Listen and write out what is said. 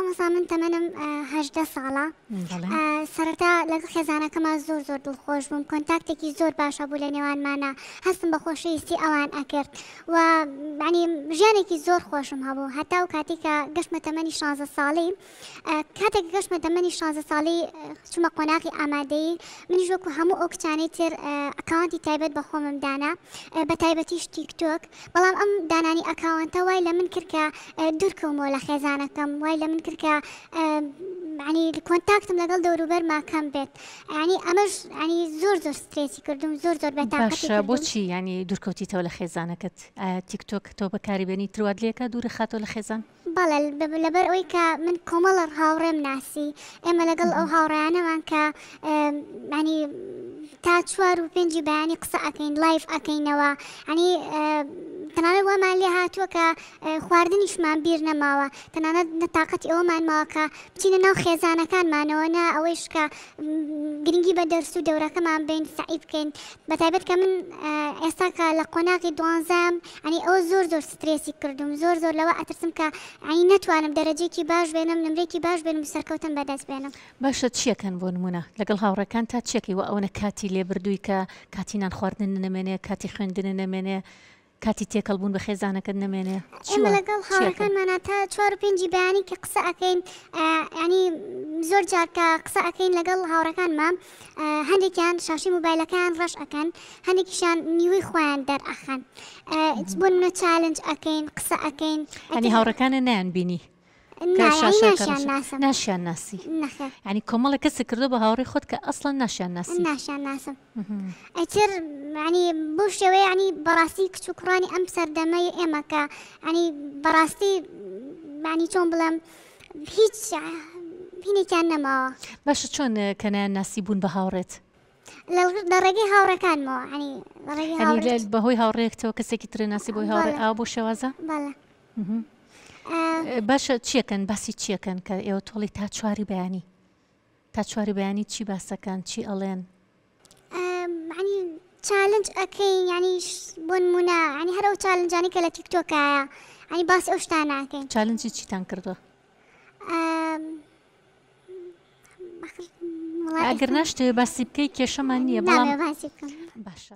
مامۆستا من تەمەنم 18 ساڵە سەرەتا لەگەڵ خێزانەکەما زۆر زۆر دڵخۆش بووم کۆنتاکتێکی زۆر باشە بوو لە نێوانمانە هەستم بە خۆشەویستی ئەوان ئەکرد و ینی ژیانێکی زۆر خۆشم هەبوو هەتا و کاتێک کە گەشتمە تەمەنی 16 ساڵی کاتێک گەشتمە تەمەنی 16 ساڵی چوومە قۆناغی ئامادەیی منیش وەکو هەموو ئەو کچانەی تر ئەکاونتی تایبەت بە خۆمم دانا بە تایبەتیش تیکتۆک بەڵام ئەم دانانی ئەکاوەنتە وای لە من کرد کە دوورکەومەوە لە خێزانەکەم وای لە من کرد کە ینی contact م لەگەڵ دەوروبەرما کەم بێت ینی ئەمەش ینی زۆر زۆر سترێسی کردم زۆر زۆر بێتاقەتی باشە بۆچی ینی دوورکەوتیتەوە لە خێزانەکەت ئایا تیکتۆک تۆ بەکاری بێنی تروات لێکە دوورە خاتەوە لە خێزان؟ بەڵێ لەبەر ئەوەی کە من کۆمەڵە هاوڕێم ناسی ئێمە لەگەڵ ئەو هاوڕیانەمان کە ینی تا چوار و پێنجی بەیانی قسە ئەەکەین live ئەەکەینەوە ینی تەنانەت وامان لێ هاتووە کە خواردنیشمان بیر نەماوە تەنانەت نە تااقەتی ئەومان ماوە کە بچینە ناو خێزانەکانمانەوە نە ئەوەیش کە گرنگی بە دەرس و دەورەکەمان بین سەعی بکەین بەتایبەت کە من ئێستا کە لە قۆناغی دوانزەم ینی ئەوە زۆر زۆر سترێسی کردوم زۆر زۆر لەوە ئەترسم کە ینی نەتوانم دەرەجەیەکی باش بێنم نمرەیەکی باش بێنم و سەرکەوتن بەدەست بێنم. باشە چیەکەن بۆ نمونە لەگەڵ هاوڕێکانتا چیەکەی وا ئەوەنە کاتی لێ بردووی کە کاتی نان خواردنت نەمێنێ کاتی خوێندنت نەمێنێ کاتی تێکەڵ بوون بە خێزانەکەت نەمێنێ چی ئێمە وا لەگەڵ چیەکەن؟ هاوڕێکانمانا تا چوار و پێنجی بەیانی کە قسە ئەکەین ینی زۆر جار کە قسە ئەکەین لەگەڵ هاوڕێکانما هەندێکیان شاشەی موبایلەکەیان ڕەش ئەکەن هەندێکیشیان نیوەی خۆیان دەرئەخەن بۆ نمونە challenge ئەکەین قسە ئەکەین یانی هاوڕێکانت نایان بینی کە شاشەکە ڕەشە ناشیان ناسی یانی کۆمەڵێک کەست کردووە بە هاوڕێی خۆت کە ئەسڵەن ناشیان ناسی ناشیان ناسم ئیتر ینی بەو شێوەیە ینی بەڕاستی کچ و کوڕانی ئەم سەردەمەی ئێمە کە ینی بەڕاستی ینی چۆن بڵێم هیچ هینێکیان نەماوە. باشە چۆن کە نایان ناسی بوون بە هاوڕێت؟ لە ڕێگەی هاوڕێکانمەوە ینی لە ڕێگەی یانی هاوڕێ بەهۆی هاوڕێیەکتەوە کەسێکی ترت ناسی بۆی هاوڕێ ئاوا بۆ شێوازە؟ بەڵێ. باشە چیەکەن باسی چیەکەن کە ئێوە تۆڵی تا چواری بەیانی تا چواری بەیانی چی باسەکەن چی ئەڵێن؟ ینی challenge ئەکەین ینی بۆ نمونە ینی هەر ئەو challenge انەی کە لە تیکتۆکایە ینی باسی ئەو شتانە ئەکەین. challenge ی چیتان کردووە؟ ئەگەر ناشتەوێ باسی بکەی کێشەمان نییە بەڵام باسی بکەم باشە.